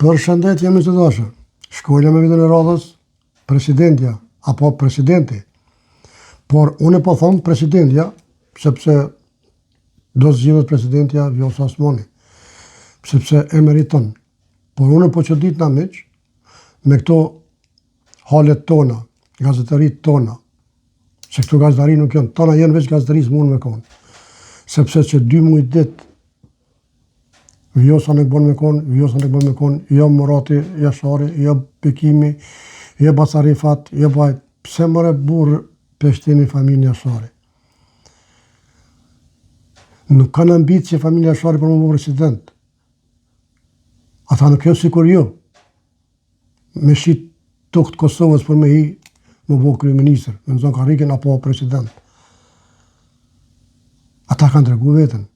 Përshëndetje miq të dashur. Shkojna me videon e radhës presidentja apo presidenti. Por unë po them presidentja sepse do zgjidhet presidentja Vjosa Osmani, sepse e meriton. Por unë po çuditna miq me këto halet tona, gazetaritë tona, se këto gazetari nuk janë, tona janë veç gazetari s'mund me konë, sepse që dy muj ditë Vjosa nuk bon me kon, Vjosa nuk bon me kon, jo Murati Jashari, jo Bekimi, jo Baca Rifat, jo Baj, pse more burrë pe shtini familjen Jashari? Nuk kanë ambicie familja Jashari për me bo president. Ata nuk janë sikur ju. Me shit tokë të Kosovës për me hi me bo kryeministër, me nxonë karriken apo president. Ata kanë tregu veten.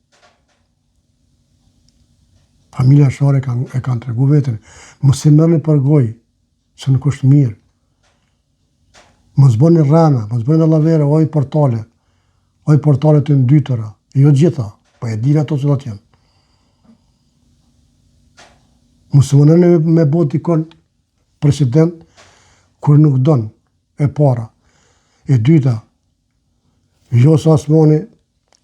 Familja Jashari kanë, e kanë tregu veten. Mos i merrni për gojë, se nuk është mirë. Mos bëni rrena, mos bëni dallavere, oj portale, oj portale të ndytura, jo gjitha, po e din ato cilat janë. Mos e vononi me bo dikon president kur nuk don e para. E dyta, Vjosa Osmani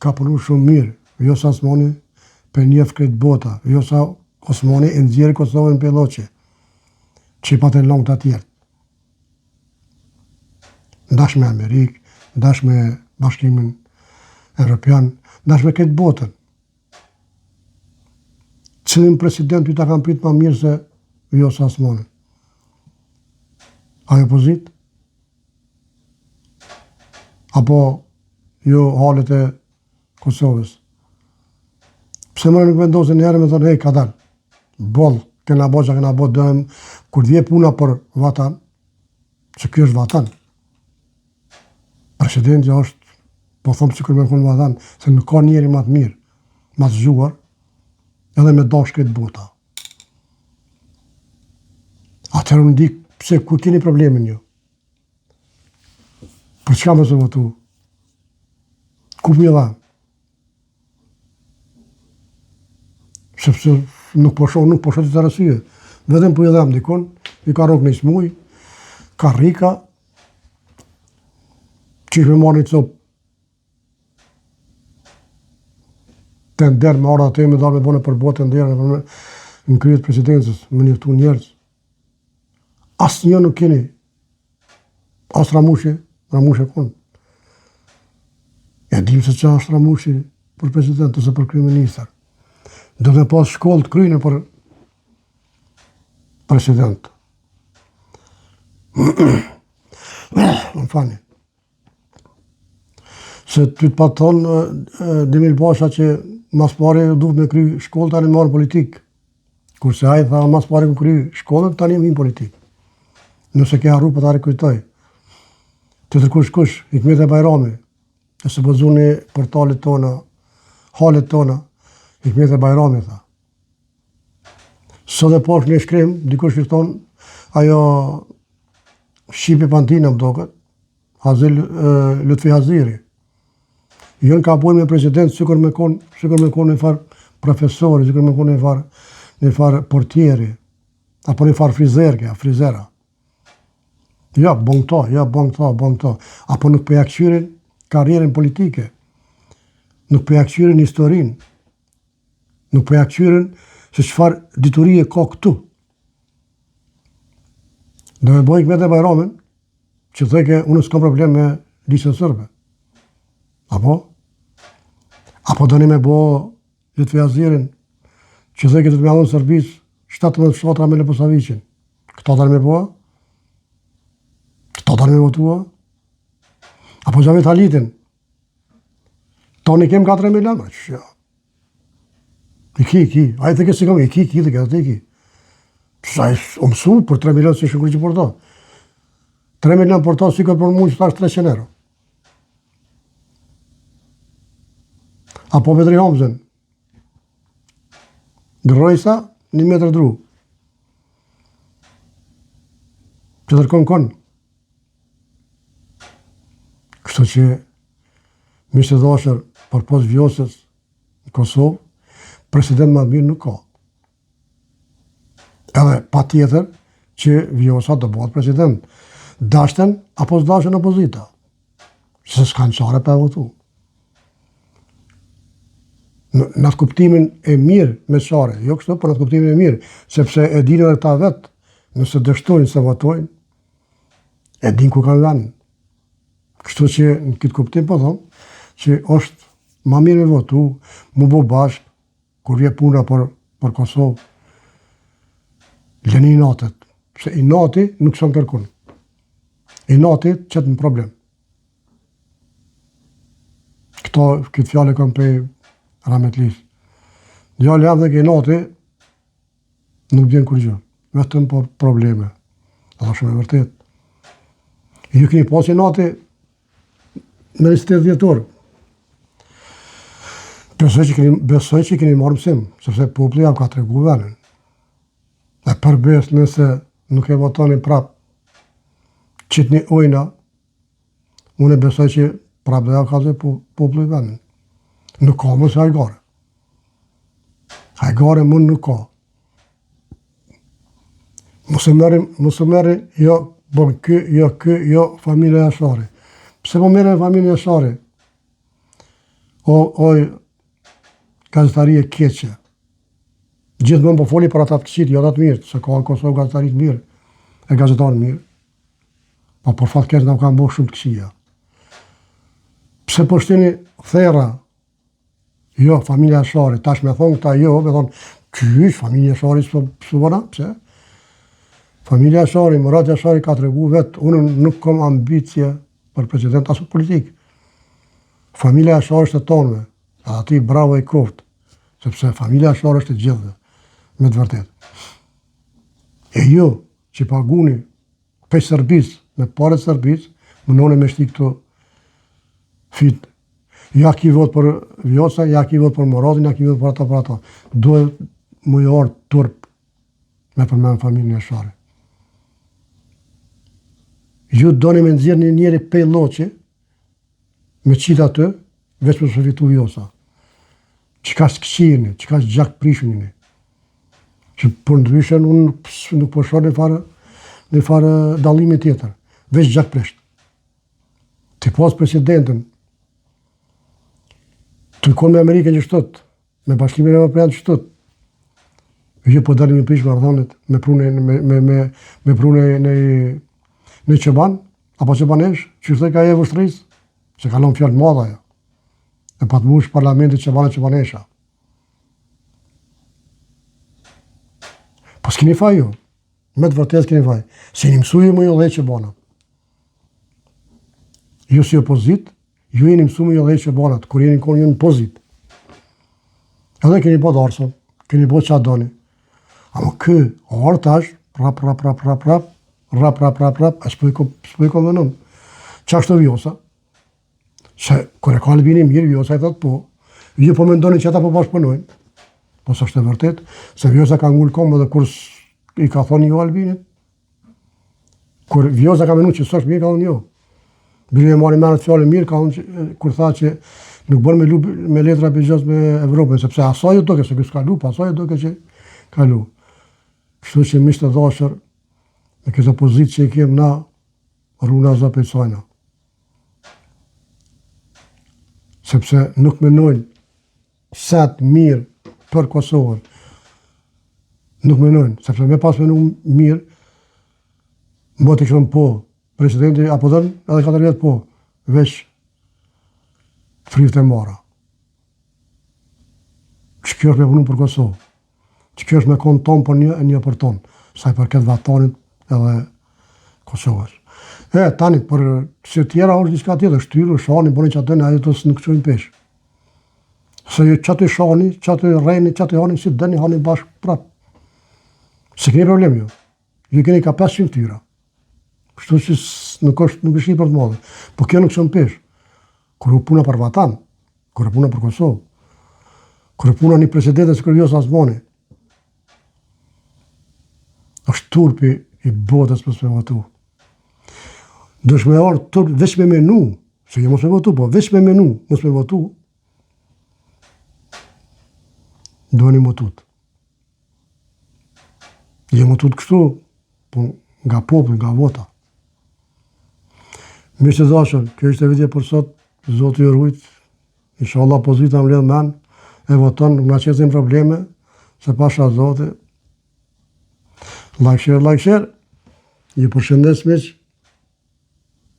ka punu shumë mirë. Vjosa Osmani pe njef krejt bota. Vjosa Osmani e nxjerr Kosovën prej lloqe. Që i patën lënë të tjerët. Ndash me Amerikë, ndash me Bashkimin Evropian, ndash me krejt botën. Cilin president ju ta kanë prit ma mirë se Vjosa Osmanin? A opozitë? Apo ju halet e Kosovës? Pse more nuk vendosin njëherë me thonë, hej, ka dalë. Boll, kena bo që kena bo, dëmë, kur vjen puna për vatan, që kjo është vatan, Presidenti është, po thom sikur me konë vatan, se nuk ka njeri ma të mirë, ma të zgjuar, edhe me dash krejt bota. Atëherë unë di pse ku keni problemin ju? Për çka mos e votu? Ku po dha? Sepse nuk po shoh, nuk po shoh të arsye. Vetëm po i dhem dikun, i ka rrok një smuj, karrika, që i me marrë një copë tender me ardhë aty me dalë me bone për botë tender në, me, në krye të presidencës, me njoftu njerëz. Asnjë nuk keni. As Ramushi, Ramushi e konë. E dim se që është Ramushi për president ose për kryeministër. Do të pas shkollë të kryne për president. Më falni. Se ty të pat thonë Demir Pasha që mas pari duhet me kry shkollë tani me politikë. Kurse ai tha mas pari me kry shkollën tani me politikë. Nëse ke harru po ta rikujtoj. Të tërkush kush, Hikmete Bajrami, e se po zuni portalet tona, halet tona, Hikmete Bajrami tha. Sot e pash një shkrim, dikush i thonë, ajo Shqipe Pantina më doket, Hazil, Lutfi Haziri. Jënë ka bojnë me president, sikur me konë, sikur me konë një farë profesori, sikur me konë një farë, një farë portieri, apo një farë frizerke, frizera. Ja, bon këto, ja, bon këto, bon këto. Apo nuk po ja këqyrin karrierën politike, nuk po ja këqyrin historinë, Nuk po ja këqyrin se çfarë diturie ka këtu. Do me bo Hikmete Bajramin, që theke unë s'kam problem me listën serbe. Apo? Apo doni me bo Lutfi Hazirin, që theke do të me dhënë Serbisë 17 fshatra me Leposaviqin. Këto doni me bo? Këto doni me votua? Apo Xhavit Halitin? Tani kem 4 milion, ma që I ki, i ki, ai të ke si kam, i ki, i ki, të ke, të i ki. Sa i u mësu për 3 milion si shukur që për to. 3 milion për to, si ka për mu që tash 300 euro. Apo Bedri Hamzën. Gërrojsa, një metër dru. Që tërkon konë. Kështu që, miq të dashur, përpos Vjosës në Kosovë, president më të mirë nuk ka. Edhe patjetër që Vjosa do bëhet president. Dashten apo s'dashten opozita. Se s'kanë qare pa e votu. Në, në atë kuptimin e mirë me qare, jo kështu, por në atë kuptimin e mirë, sepse e dinë edhe këta vetë, nëse dështojnë s'e votojnë, e dinë ku kanë venin. Kështu që në këtë kuptim po thom, që është ma mirë me votu, mu bo bashkë, kur vjen puna për, për Kosovë, lëni inatet, se inati nuk çon kërkun. Inati qet në problem. Këto, këtë fjalë e kam prej rahmetlis. Djali jem dhe inati nuk vjen kurgjë, vetëm për probleme. Edhe shumë e vërtet. Ju keni pas inati në 28 dhjetor. Besoj që keni, besoj që keni marrë mësim, sepse populli jau ka tregu venin. E për besë nëse nuk e votoni prap, qitni ujna, unë e besoj që prap do jau kallzoj populli venin. Nuk ka më se hajgare. Hajgare më nuk ka. Mos e merri, mos e merri, jo, bon ky, jo ky, jo familja Jashari. Pse po merre familja Jashari? O, oj, gazetari e keqe. Gjithmonë po foli për ata të këqijtë, jo ata të mirë, se ka në Kosovë gazetari të mirë, e gazetarë të mirë. Po për fat keq na kanë bërë shumë të këqija. Pse po shtini therra Jo, familja Jashari, tash me thonë këta jo, me thonë, qysh, familja Jashari s'po s'po bëna, pse? Familja Jashari, Murat Jashari ka tregu vetë, unë nuk kam ambicie për president as për politikë. Familja Jashari është e tonëve, edhe atij bravo i koftë, sepse familja Jashari është e gjithëve, me të vërtetë. E ju, që paguni prej Serbisë, me pare të Serbisë, munoni me shti këto fit. Ja ki vot për Vjosa, ja ki vot për Muratin, ja ki vot për ata, për ata. Duhet me ju ardhë turp me përmend familjen Jashari. Ju doni me nxjerr një njeri pej lloçi, me qitë aty, veç mos me fitu Vjosa. Çka të këqijni, çka të gjakprishni. Që për ndryshe unë nuk, nuk po shoh një farë, një farë dallimi tjetër, veç gjakprisht. Ti pas presidentin, të kon me Amerikën qështu, me Bashkimin Evropian qështu, ju po doni me prish marrëdhëniet, me prunë me me me me prunë në në çoban, apo çobanesh, që thë ka e Vushtrrisë, se ka lënë fjalë madhe ajo. E pat mush parlamenti çoban e çobanesha. Po s'keni faj ju, me të vërtetë s'keni faj. Se jeni mësu ju me ju udhëheq çobanat. Ju si opozitë, ju jeni mësu me ju udhëheq çobanat, kur jeni konë ju në pozitë. Edhe keni bo darsëm, keni bo ça doni. Ama ky, orë tash, rap, rap, rap, rap, rap, rap, rap, rap, rap, e s'po i s'po i konvenon. Qashtu Vjosa? Se kur e ka Albini mirë, Vjosa i thotë po. Ju po mendoni që ata po bashkëpunojnë. Po s'është e vërtet, se Vjosa ka ngul komë edhe kur i ka thonë jo Albinit. Kur Vjosa ka menu që s'është mirë, ka thonë jo. Bile e marri me atë fjalën mirë, ka thonë që, kur tha që nuk bën me lu me letra bixhoz me Evropën, sepse asaj ju doke se ky s'ka lu, po asaj ju doke që ka lu. Kështu që miq të dashur, me këtë opozitë që i kem na, runa Zot prej sajna. Sepse nuk menojnë sa të mirë për Kosovën. Nuk menojnë, sepse me pas menu mirë, më të këshën po, presidenti, apo dhënë, edhe 4 vjetë po, veç të friftë e mara. Që kjo është me punu për Kosovë? Që kjo është me konë tonë për një e një për tonë, sa i përket vatanit edhe Kosovës. E, tani, për si tjera është diçka tjetër, shtyrë, shani, bëni që atë në ajo të nuk çojnë peshë. Se ju që aty shani, që aty rreni, që aty hani, si dëni, hani bashkë prapë. Se keni problem ju. Ju keni ka 500 fytyra. Kështu që nuk është nuk është për të madhe. Po kjo nuk çon peshë. Kur u puna për vatan, Kur e puna për Kosovë, kur e puna një presidente sikur Vjosa Osmani, është turpi i botës mos me votu. Duhesh me ardhë turp, veç me menu, se jo mos me votu, po veç me menu, mos me votu, duheni me u tut. Jo më tutë kështu, po nga populli, nga vota. Miq të dashur, kjo ishte video për sot, Zoti ju rujt, inshallah opozita mbledh men, e voton, nuk na qesin probleme, se pasha Zoti. Like, share, like, share. Ju përshëndes miq.